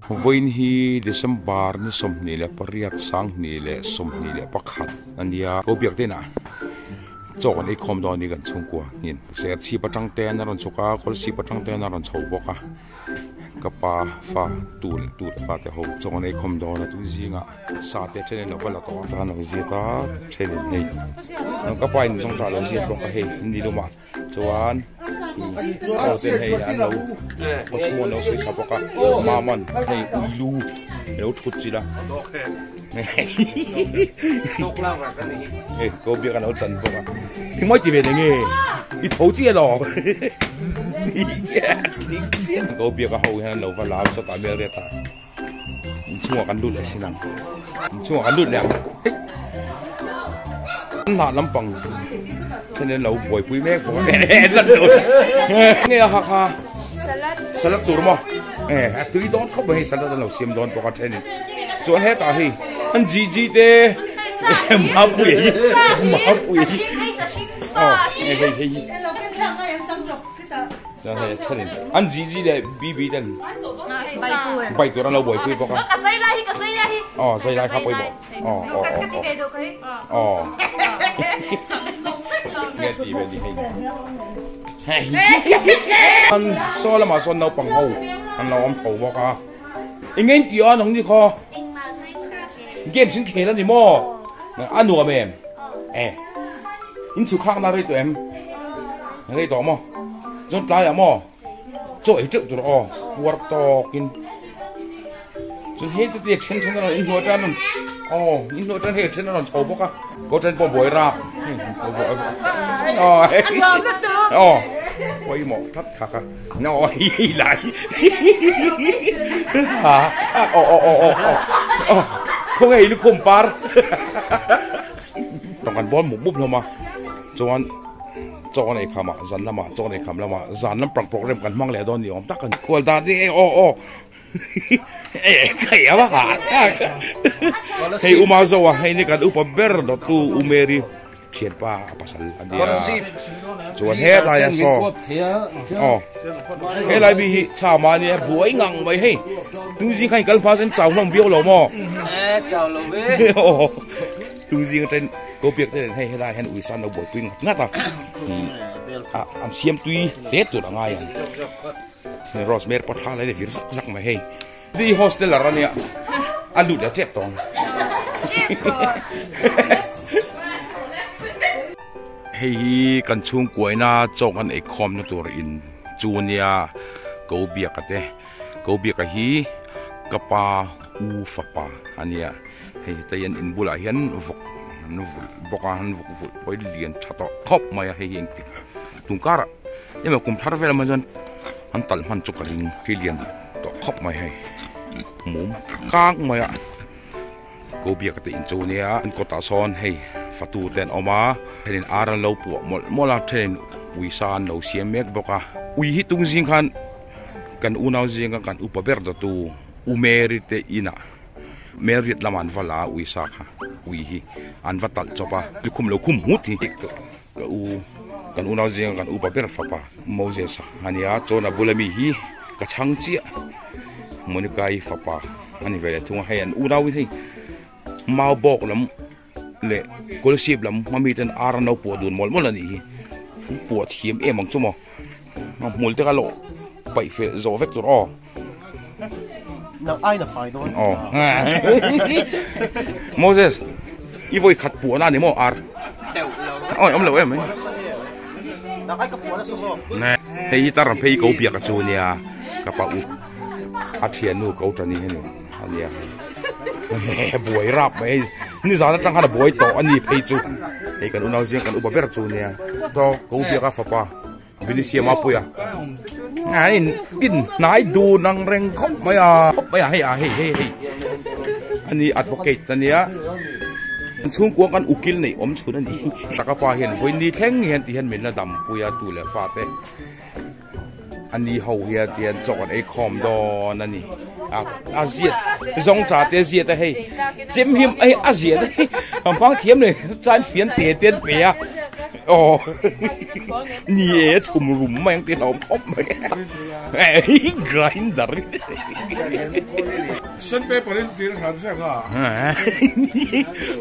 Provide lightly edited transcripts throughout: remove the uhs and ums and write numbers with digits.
Vawiin hi December ni 28 2021 a nia. Ko biak denah chaw kan ei khawm dawn a ni kan chhungkua hian. Serchhip atang te an rawn chhuk a, Kawlsip atang te an rawn chho bawk a. Ka pa fa tu leh tu leh pa te ho chaw kan ei khawm dawn a, tun zingah sa te then in lo va la tawh a, tan lo ziak a, then in hei ka pa in zawngtah lo ziak bawk a hei ni lumah. Chuan aw ten hei an lo khaw chhung an lo sawi tha bawk a maman hei ui lu a lo thut chilh a hei ko biak an lo chan bawk a thingmai ti ve eng nge i tho chiah lo ko biak a ho hian an lo va lam sawtah hmel riat a inchhungah kan lut leh sin ang inchhungah kan lut leh ang hei an hnah lampang then an lo buaipui mek bawk a en lan lo nge a ha kha salad tur maw e a tui dawn khawp mai hei salad an lo siam dawn bawk a thenin chuan hetah hei an ji ji te mapui hi mapui hi aw hei hei hei Chuan hei thenin an ji ji leh bi bi ten bai tur an lo buaipui bawk a. Ka zai lai hi ka zai lai hi. Aw zai lai kha pawimawh. Aw aw aw aw. Aw. Nge ti ve ni hei. An saw lamah sawn naupang ho an lo awm tho bawk a. Eng nge in tih a nang ni khaw? Games in khel a ni maw? A nuam em? Eh. In chhuk khak na rei tawh em? Rei tawh maw? Chuan tlaiah maw? Chaw ei teuh tur aw, puar tawkin. Chuan hei te te then then a rawn inhnuai tan rawn aw inhnuai tan hei then a rawn chho bawk a. Ko then pawh buai rap. Aw aw pawimawh tlat khak a. Aw hei lai. Ha aw aw aw aw aw khawnge i lukhum par. Tawng kan bawn mup mup hlawm a chuan chaw an ei kham a zan lamah chaw an ei kham lamah zan lampang program kan hmang leh dawn ni awm tak a ni. Khual dan hi eng aw aw hei a va hah thlak hei uma zo a hei ni kan upa ber dawttu u Mary thianpa a pasal a nia chuan helai a saw aw helai mi hi chama ania buai ngang mai hei tu zing khan kal hma chuan chau hlawm viau lo maw chau lo ve aw tu zing atang ko piak te hei helai hian uisa an lo buaipui ngat ngat a an siam tui hle tur a ngai ang Rosemary pawh thla lai leh vir zak zak mai hei. Di hosteler ania a lut leh tep tawh ang. Hei hi kan chhungkuaina chaw kan eikhawmna tur in chu ania ko biaka te ko biaka hi ka pa u fapa ania hei heta hian in bulah hian vawk an vulh bawk a an vawk vulh pawh hi lian tha tawh khawp mai a hei hi engtik tungkarah emaw kum thar vel emaw chuan an talh hman chu ka ring khi lian tawh khawp mai hei mum kang mai a ko biak te in chu nia an kawtah sawn hei fatu te an awm a thenin ar an lo puah mawlh mawlh a thenin uisa an lo siam mek bawk a ui hi tung zing khan kan unau zinga kan upa ber dawtu u Mary te inah Marriott lamah an va la a uisa kha ui hi an va talh chawp a lukhum lo khum nghut hi Ka u, kan unau zinga kan upa ber fapa Moses a nia, chuan a bula mi hi ka chhang chiah Monica-i fapa a ni ve leh thung a, hei an unau in hei mau bawk lam leh kawlsip lam a mi ten ar an lo puah dun mawlh mawlh a nih hi, an puah thiam em ang chu maw, a hmul te kha lo paih fel zawh vek tur aw. Nang aina fai dawn. Aw. Moses, i vawi khat puahna a ni maw ar? Teuh lo. Oi, awm lo em mai. Nang ai ka puahna saw saw. Ne, hei hi tar phei ko biak a chu nia. Ka pa u a thiannu ko tani heni ania. Buai rap mai. Ni zan atang khan a buai tawh ani phei chu. Hei kan unau zing kan upa ber chu nia. To ko biak a fapa. Vinicius Mapuia a in tin hnai dun ang reng khawp mai a khawp mai a hei a hei hei hei ani advocate ania chhungkua kan ukil nei awm chhun ani taka pa hian vawiin thleng hian ti hian min la dam pui a tu leh fa te ani ho hian ti hian chaw kan ei khawm dawn ani a a ziat zawng tha te ziat a hei chem him hei a ziat hei kan hmang thiam leh chuan fian te te an pe a. Aw ni e chhum rum mai ang tih hlauhawm khawp mai grinder Sandpaper in tir hran ziak a.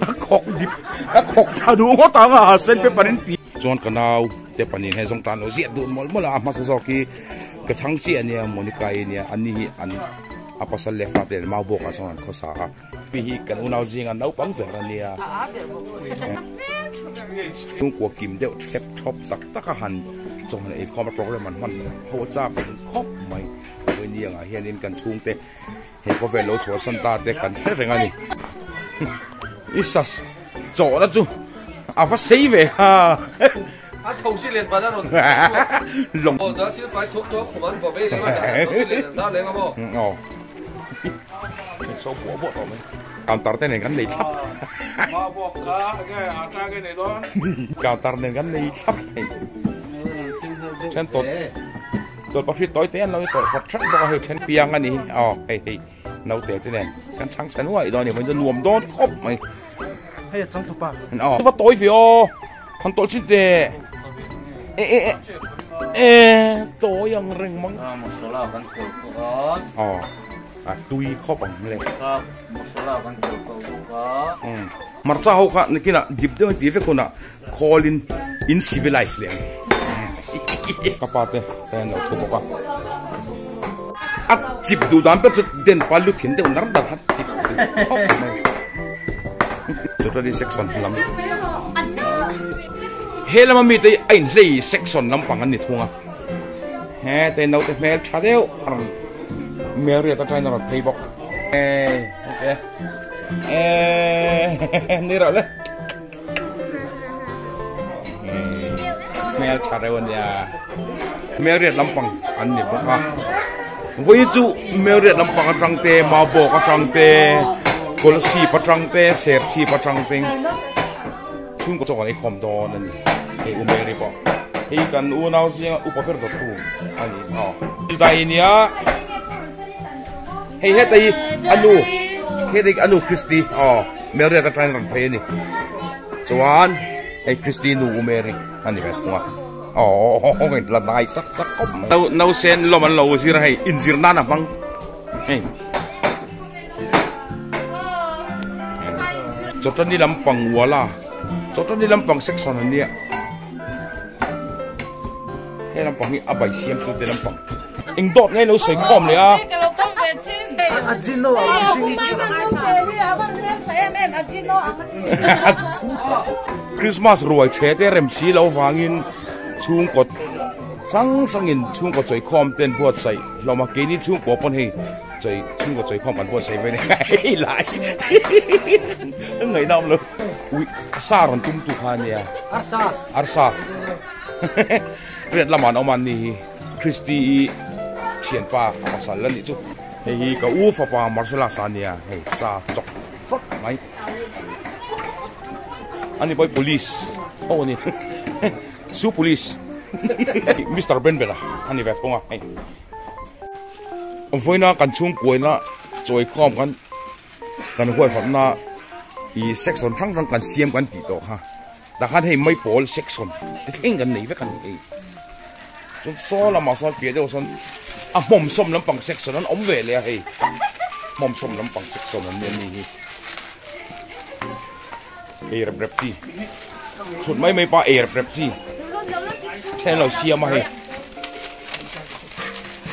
A khawk dip a khawk tha duh ngawt ang a sandpaper in ti. Chuan ka nau te panin he zawng tan lo ziah duh mawlh mawlh a a hmasa zawk hi ka chhang chiah ania Monica i nia ani hi an a pasal leh fate leh mau bawk ah sawn an khawsa a. Hei hi kan unau zinga naupang ber a nia. Chhungkua kim deuh thep thawp tak tak a han chawhmeh eikhawm a program an hman ho a chak khawp mai. Vawiin angah hianin kan chhungte he khawvel lo chhuahsan ta te kan hre reng a ni. I sas chawhna chu a va sei ve kha. A tho si len van a rawn Lawng. Aw za sil fai thuk chu a khum an vaw vei leng a zan tho si len an zar leng a maw. Aw. So buah buah tawh mai. Counter te nen kan nei thlap. Ma buak kha nge a ta nge nei dawn. Counter nen kan nei thlap hei. Then tawt tawt pahri tawi te an lo tawlh hrat hrat bawk a hei then piang a ni aw hei hei naute te nen kan chhang chhe nuai dawn a ni vawiin chu nuam dawn khawp mai. Hei a changtu pa. Aw va tawi ve aw han tawlh chin teh e e e e tawi ang reng mang. Masala kan tawlh pawh a. Aw a tui khawp ang le. Masala kan tawlh pawh bawk a. Hmarcha ho kha nakinah dip deuh an tih vek hunah call in in civilize leh ang. Ka pa te ka en lo thu bawk a. A chip duh dan ber chu den pa lu thin deuh nar nar kha chip duh khawp mai. Chutani section lam. He lama mite hi a inhlei section lampang an ni thung a. He te naute hmel tha deuh a rawn Marriott atangin a rawn phei bawk. He te ni reuh le. Hmel tha reuh a nia. Marriott lampang an ni bawk a. Vawiin chu Marriott lampang atang te, Maubawk atang te, Kolasib atang te, Serchhip atang te chhungkaw chaw kan eikhawm dawn a ni. Hei U Mary pawh hei kan unau zinga upa ber dawttu a ni aw. Dai nia hei heta hi a nu heta hi a nu Christy aw Marriott atangin rawn phei a ni. Chuan hei Christy nu U Mary a ni ve thung a. Aw la nai sak sak khawp mai. No no sen lawm an lo zir a hei inzir nan a hmang hei. Chawtani lampang wala chawtani lampang section an nia he lampang hi a bai siam tu te lampang eng dawt nge lo sawi khawm leh a. Christmas ruai the te rem si lo vangin chhungkaw hrang hrangin chhungkaw chawikhawm te an buatsaih hlawm a keini chhungkaw pawn hei chawi chhungkaw chawikhawm kan buatsaih ve hei lai ngaih nawm lo ui sa rawn tum tu kha ania arsa arsa riat lamah an awm a an ni hi Christy i thianpa a pasal a nih chu hei hi ka u fapa Marcela sa ania hei sa chawk rawt mai. Ani pawh hi police ho a ni su police Mister Ben bera a ni ve thung a hei vawiina kan chhungkuaina chawikhawm kan kan huaihawtna ih section hrang hrang kan siam kan tih tawh kha tah khan hei maipawl section te thleng kan nei vek a ni hei chuan saw lamah sawn piah deuh sawn a hmawmsawm lampang section an awm ve leh a hei hmawmsawm lampang section an ni a ni hi. Ei rep rep chi thut mai mai pa ei rep rep chi then lo siam a hei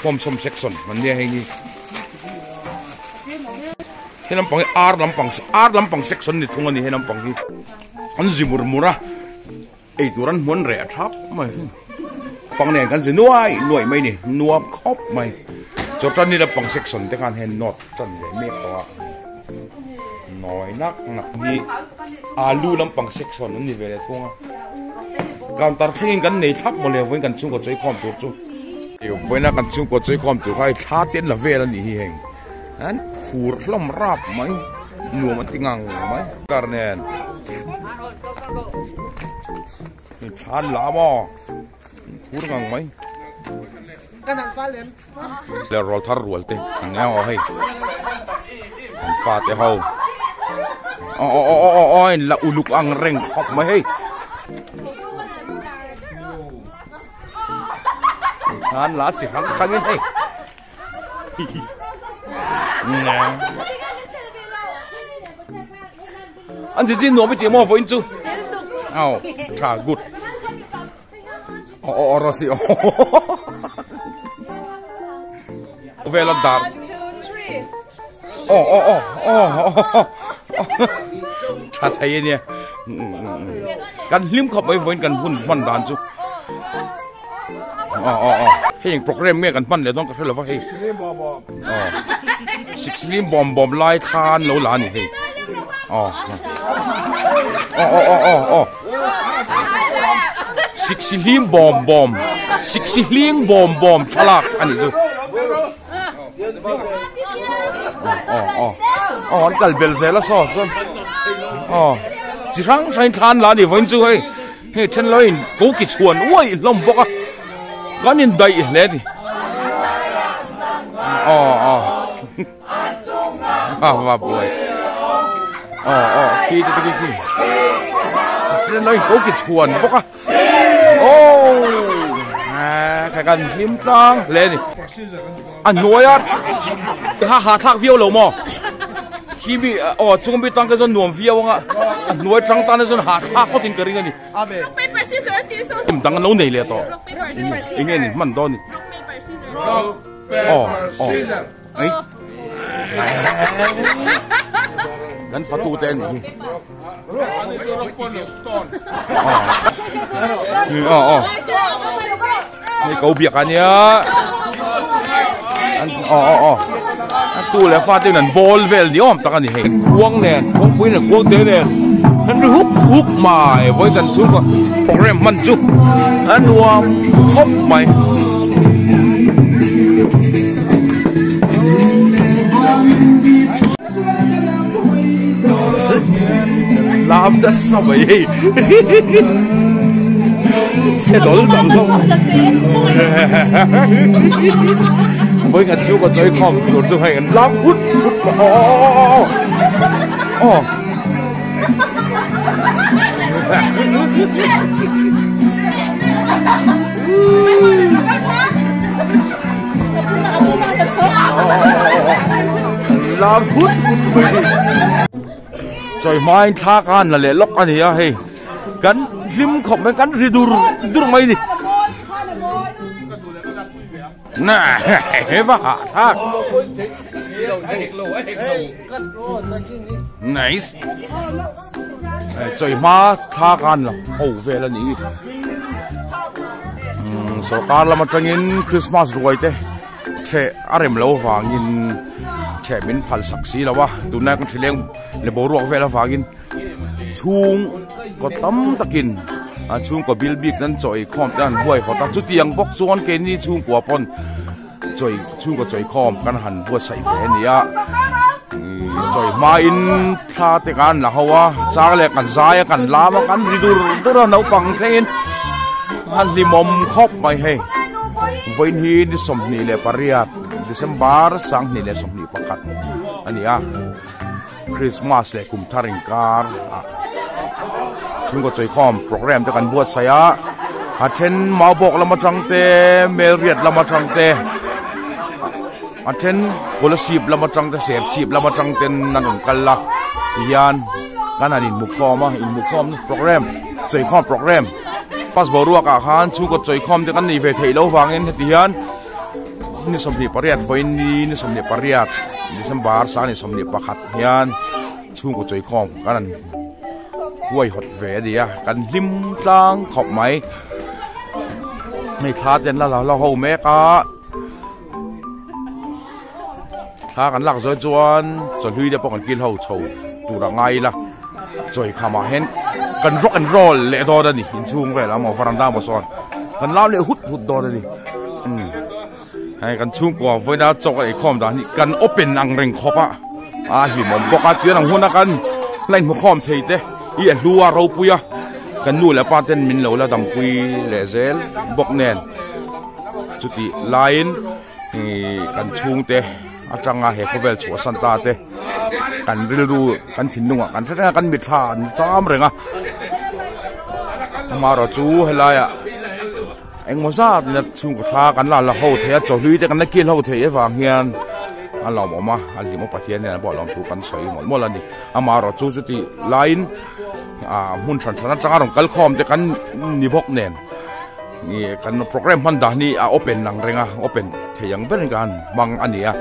hmawmsawm section an nia hei ni he lampang hi ar lampang ar lampang section ni thung a ni he lampang hi an zi mur mur a ei tur an hmuan reh thap mai pang nen kan zi nuai nuai mai ni nuam khawp mai chaw tan ni lampang section te khan hen nawt tan ve mek tawh a nawi nak nak hi alu lampang section an ni ve leh thung a counter thlengin kan nei thlap mawle vawiin kan chhungkaw chawi khawm tur chu vawiina kan chhungkaw chawi khawm tur kha hei thla te an la vel a nih hi heng an phur hlawm rap mai nuam an ti ngang mai kar nen thlan la maw phur ngang mai le rawl thar rual te an nia aw hei an fa te ho aw aw aw aw in la uluk ang reng khawp mai hei. An la chi hrang hrangin hei. An chi chi nuam i tih maw vawiin chu? Aw tha good. Aw aw Rosy aw. Vela dar. Aw aw aw aw. Tha thei ania. Kan hlim khawp mai vawiin kan hun hman dan chu. Aw aw aw. Hei eng program nge kan hman leh dawn ka hre lova hei. Aw. Sixteen bawm bawm lai khan lo la a ni hei. Aw. Aw aw aw aw aw. Sixteen bawm bawm. Sixteen bawm bawm thlalak a nih chu. Aw aw aw an kal bel zel a saw chuan. Aw. Chi hrang hrang in thla an la a ni vawiin chu hei. Hei then lo in ko ki chhuan uai hlawm bawk a kan in daih hle ni aw aw a va buai aw aw khi te khi khi then lo in ko ki chhuan bawk a aw a kan hlim tlang hle ni. A hnuai a ha ha thlak viau lo maw khi mi aw chung mi tang te chuan nuam viau anga a hnuai tang tan te chuan ha thlak ngawt in ka ring a ni kum dang an lo nei leh tawh eng nge ni hman dawn ni aw aw ei kan fatu te a ni hi aw aw Hei ko biak ania an aw aw aw a tu leh fa ten an bawl vel ni awm tak a ni hei khuang nen khuangpui nen khuang te nen an ri hup hup mai vawi kan chhung a program hman chu a nuam khawp mai. Lam nasa mai hei che dol dol lo với kan chu ka choi khom tur chu hei an lam hut hut ma aw aw Lam hut hut mai hi chawi hmain thla khan la leh lawk a ni a hei kan hlim khawp mai kan ri dur dur mai ni na he va hah thlak nice chawi hma thla khan la ho vel a ni sorkar lam atangin Christmas ruai te Ṭheh a rem lo avangin ṭheh min phal sak si lo a, tunlai kan ṭhileng leh boruak vel avangin chhung kaw tam takin a chhungkaw bil bik nan chaw eikhawm te an buai hawt a, chutiang bawk chuan keini chhungkua pawn chaw chhungkaw chaw eikhawm kan han buatsaih ve a ni a, chaw ei hmain thla te kan la ho a, chang leh kan zai a kan lam a kan ri dur dur a naupang thlengin a hlimawm khawp mai hei. Vawiin hi ni 28 December 2021 a ni a, Christmas leh kum thar inkar ah chhungkaw chawikhawm program te kan buatsaih a, a then Maubawk lam atang te, Melriat lam atang te, a then Kolasib lam atang te, Serchhip lam atang ten an rawn kal a, tihian kan han inhmukhawm a, inhmukhawm program chawikhawm program. Bus boruak ah khan chhungkaw chawikhawm te kan nei ve theih loh vangin heti hian ni 28 vawiin ni ni 28 December sang ni 21 hian chhungkaw chawikhawm kan han huai hawt ve a ni a kan hlim tlang khawp mai hei thla te an la la ho mek a thla kan lak zawh chuan chawhlui te pawh kan kil ho chho tur a ngai ila chawi kham ah hian kan rock and roll leh dawn a ni inchhung vel ah maw varanda maw sawn kan lau leh hut hut dawn a ni umm hei kan chhungkua vawiina chaw kan eikhawm dan hi kan open ang reng khawp a a hlimawm bawk a tun ang hun a kan la inhmu khawm thei te hi a hlu a ropui a kan nu leh pa ten min lo la dampui leh zel bawk nen chutih laiin. Ih kan chhungte atanga he khawvel chhuahsan ta te kan rilru kan thinlungah kan hre reng a kan mitthla an cham reng a amaherawh chu helaiah. Engmaw zat ina chhungkaw thla kan la la ho thei a, chawhlui te kan la kil ho thei avang hian a lawmawm a, a hlimawm Pathian hian pawh lawmthu kan sawi mawlh mawlh a ni. Amaherawhchu chutih laiin ah hmun hran hran atanga rawn kal khawm te kan ni bawk nen ih kan programme hman dan hi a open ang reng a, open thei ang berin kan hmang a ni a,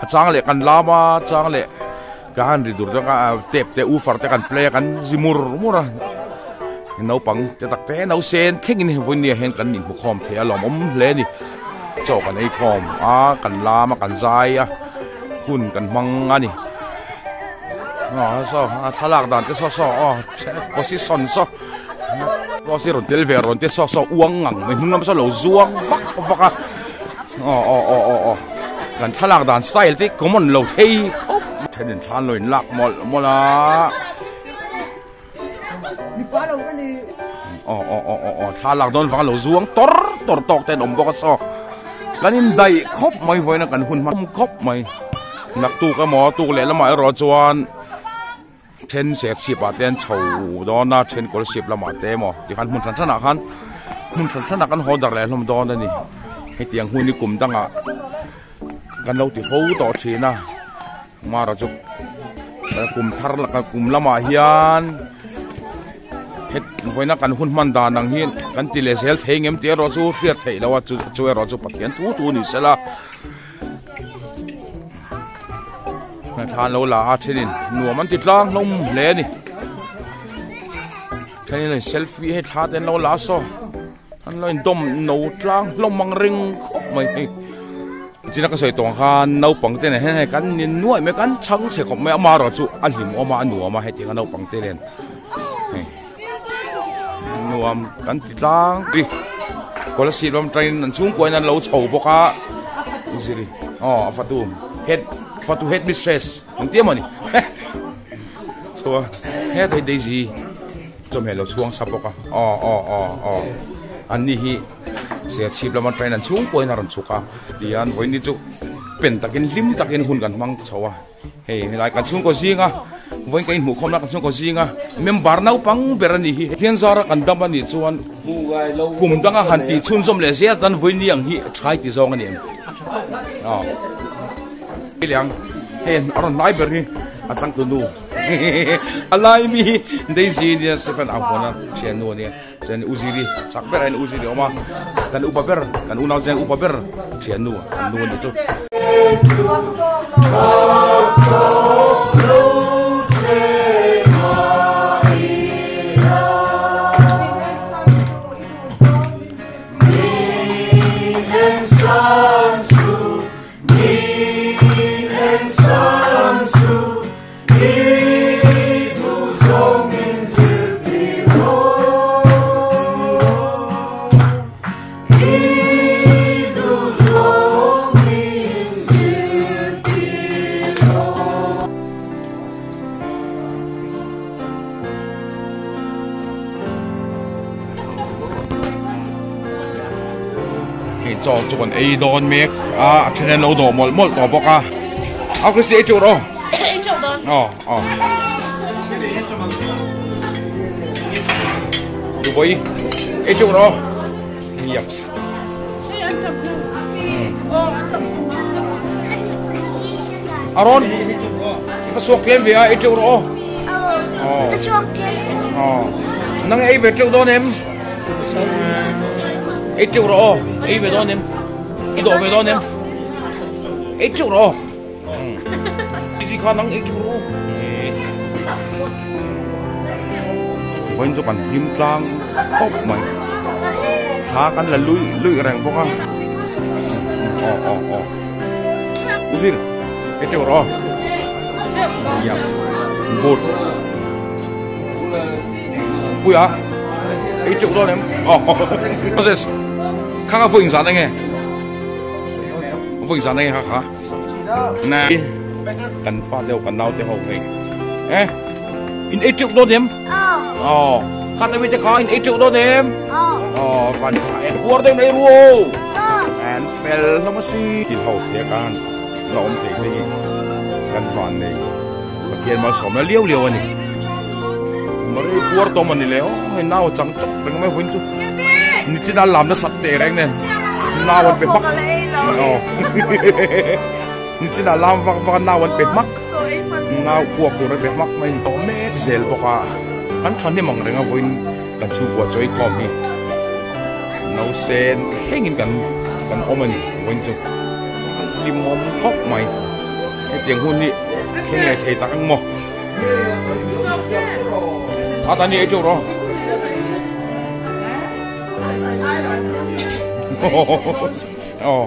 a chang leh kan lam a, chang leh Ka han ri dur deuh a, tep te woofer te kan play a kan zi mur mur a, naupang te tak te no sen thlengin hei vawinia hian kan inhmu khawm thei a lawmawm hle a ni, chaw kan ei khawm a kan lam a kan zai a hun kan hmang a ni, aw saw a thlalak dan te saw saw aw position saw pawh si rawn tel ve rawn te saw saw uang ngang mai hnung lam saw lo zuang vak vak a. Aw aw aw aw aw kan thlalak dan style te common lo thei khawp thenin thlan lo in lak mawlh mawlh a aw aw aw aw aw thla lak dawn vang lo zuang tawr tawr tawk te an awm bawk a saw kan in daih khawp mai vawiin a kan hun hman khawp mai naktuk emaw tuk leh lamah erawh chuan Then sep chhip ah te an chho dawn a, then kawl sip lamah te emaw tikhan hmun hran hranah khan hmun hran hranah kan haw darh leh hlawm dawn a ni. Hetiang hun hi kum dangah kan lo ti fo tawh thin a, mara chu kum thar laka kum lamah hian het vawiina kan hun hman dan ang hi kan ti leh zel thei ngem tih erawh chu hriat theih loh a chu erawh chu Pathian thu thu ni sela. Thla an lo la a thenin nuam an ti tlang hlawm hle a ni thenin an selfie hei thla te an lo la a saw an lo indawm no tlang hlawm ang reng khawp mai hei china ka sawi tawh ang khan naupang te nen hian hei kan ni nuaih mai kan chhang chhe khawp mai amaherawh chu a hlimawm a a nuam a hetiang a naupang te nen hei nuam kan ti tlang ri Kolasib lam atangin an chhungkua in an lo chho bawk a ziri aw a fatu head fatu head mistress ang tia mawni chhuan het hei Daisy chawhmeh lo chhuang sa bawk a aw aw aw aw an ni hi Serchhip lam atangin an chhungkua in a rawn chhuk a tihian vawiin ni chu pen takin hlim takin hun kan hmang chho a. Hei helai kan chhungkaw zinga vawiin kan inhmuh khawmna kan chhungkaw zinga member naupang ber a nih hi Pathian zara kan dam a nih chuan kum danga han tih chhunzawm leh zel tan vawiin ni ang hi tha i ti zawng a ni em aw liang hei a rawn hnai ber hi a changtu nu a lai mi hi Daisy nia Stephen ang huana thiannu a nia chuan Uziri chak berah hian Uziri a awm a kan upa ber kan unau zeng upa ber thiannu an nu a nih chu. Hei chaw chu kan ei dawn mek a a then an lo dawh mawlh mawlh tawh bawk a a Christy ei teuh rawh. Aw aw Dubai ei teuh rawh Yaps Aron ka suak tlem ve a ei teuh rawh aw Ka suak tlem Aw nang ei ve teuh dawn em Ei teuh rawh aw ei ve dawn em I dawh ve dawn em Ei teuh rawh aw Easy kha nang ei teuh rawh Vawiin chu kan hlim tlang khawp mai thla kan la luih luih reng bawk a aw aw aw Uzir ei teuh rawh yes good Puia ei teuh dawn em aw Moses kha kha vawiin zan enge vawiin zan enge kha kha Nè Kan fa deuh kan nau te ho hei Eh In ei teuh dawn em Ờ Kha te mi te kha in ei teuh dawn em Ờ van tha em puar deuh nei ru An fel hlawm a si Thil ho thei a kan la awm thei te hi kan van nei Pathian malsawmna liau liau a ni Mari puar tawm a ni le aw hei nau a chang chawk reng mai vawiin chu. Nichina lam nasat teh reng nen nau an pe hmak aw nichina lam vak vak a nau an pe hmak nau kuak tur an pe hmak mai ni tawh mek zel bawk a kan thahnem ang reng a vawiin kan chhungkua chawi khawm hi nausen thlengin kan kan awm a ni vawiin chu a hlimawm khawp mai hetiang hun hi thleng leh thei tak ang maw. A ta ni ei teuh rawh. Aw.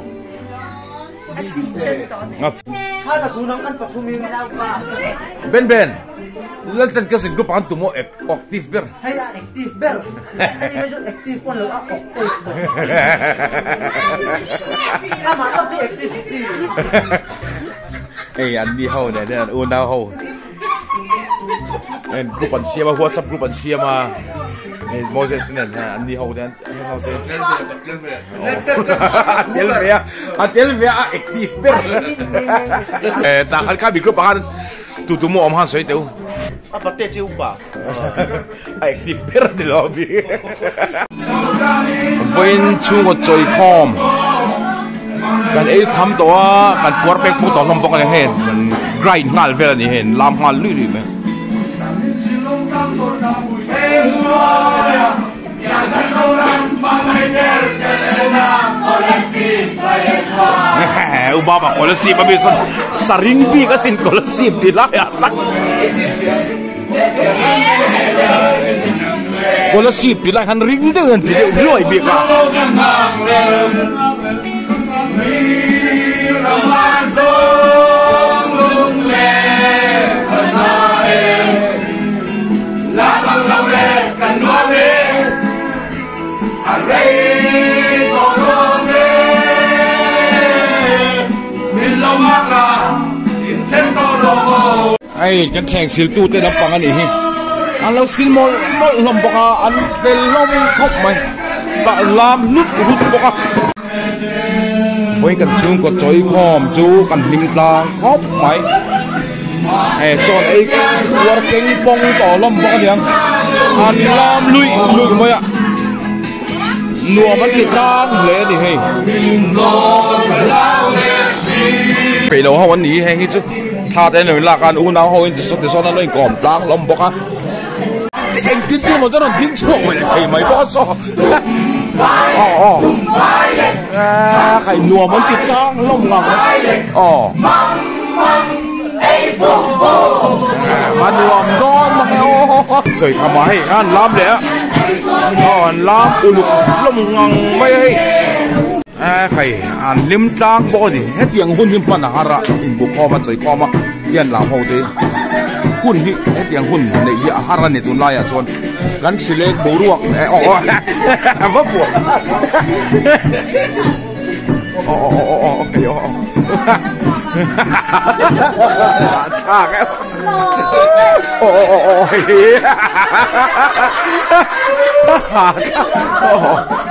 Ben Ben Laltan ka sin group an tumo active ber. Hei a active ber. Ani mai chu active pawn lo a octave. Amah tak hi activity. Hei an ni ho nen hian an unau ho en group an siam a whatsapp group an siam a hei Moses te nen hian an ni ho te an ho te a tel ve a a tel ve a active ber tah khan kha mi group ah khan tu tu maw awm khan sawi teh u a pate chu upa a active ber a ni lo ami vawiin chhungkaw chawi khawm kan ei kham tawh a kan puar pek pawh tawh hlawm bawk a ni hei kan grind nghal vel a ni hei lam nghal luih luih mai. U baba kolasib a mi sawn saring bik a sin kolasib ti lai ah tak kolasib ti lai khan ring deuh hian ti deuh hluai bik a. Hei kan thleng sil tu te lampang a nih hi an lo sil mawlh mawlh hlawm bawk a an fel hlawm khawp mai tah lam hlut hlut bawk a vawiin kan chhungkaw chawi khawm chu kan hlim tlang khawp mai eh chawn ei kuar keng pawng tawh hlawm bawk a niang an lam luih luih mai a nuam an ti tlang hle a ni hei peih lo ho an ni hi heng hi chu thla te an lo inlak a an unau ho in tisawn tisawn an lo inkawm tlang hlawm bawk a engtin tin emaw chuan an ding chhuak mai leh thei mai bawk a saw aw aw khai nuam an ti tlang hlawm ngang aw a nuam dawn mang e aw chawi kham ah hei an lam leh a aw an lam uluk hlawm ngang mai a hei khai an hlim tlang bawk a ni hetiang hun hi hman a har a inbukhawm a chawi khawm a hian lam ho te hun hi hetiang hun neih hi a har a ni tunlai ah chuan kan hrileng boruak eh aw aw va puah aw aw aw aw okay aw aw thlak e aw aw aw aw aw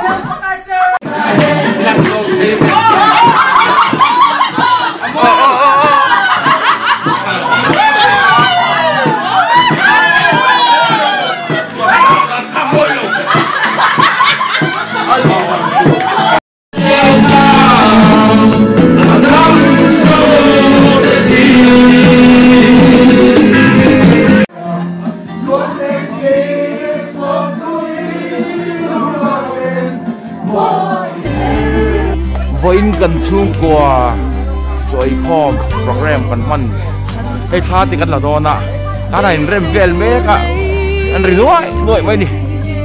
Vawiin kan chhungkua chawikhawm program kan hman hei thla te kan la dawn a kan han inrem vel mek a an ri nuai nuai mai a ni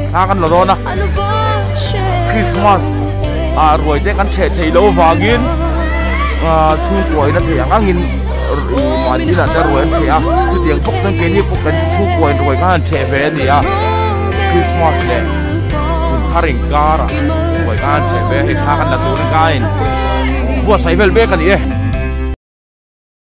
thla kan la dawn a Christmas ah ruai te kan theh theih loh avangin ah chhungkua in a theih ang angin mahni inah te ruai an theh a chutiang bawk chuan keini pawh kan chhungkua in ruai kha han theh ve a ni a Christmas leh kum thar inkar ah ruai kha han theh ve a hei thla kan la turin kha a in buatsaih vel mek a ni e.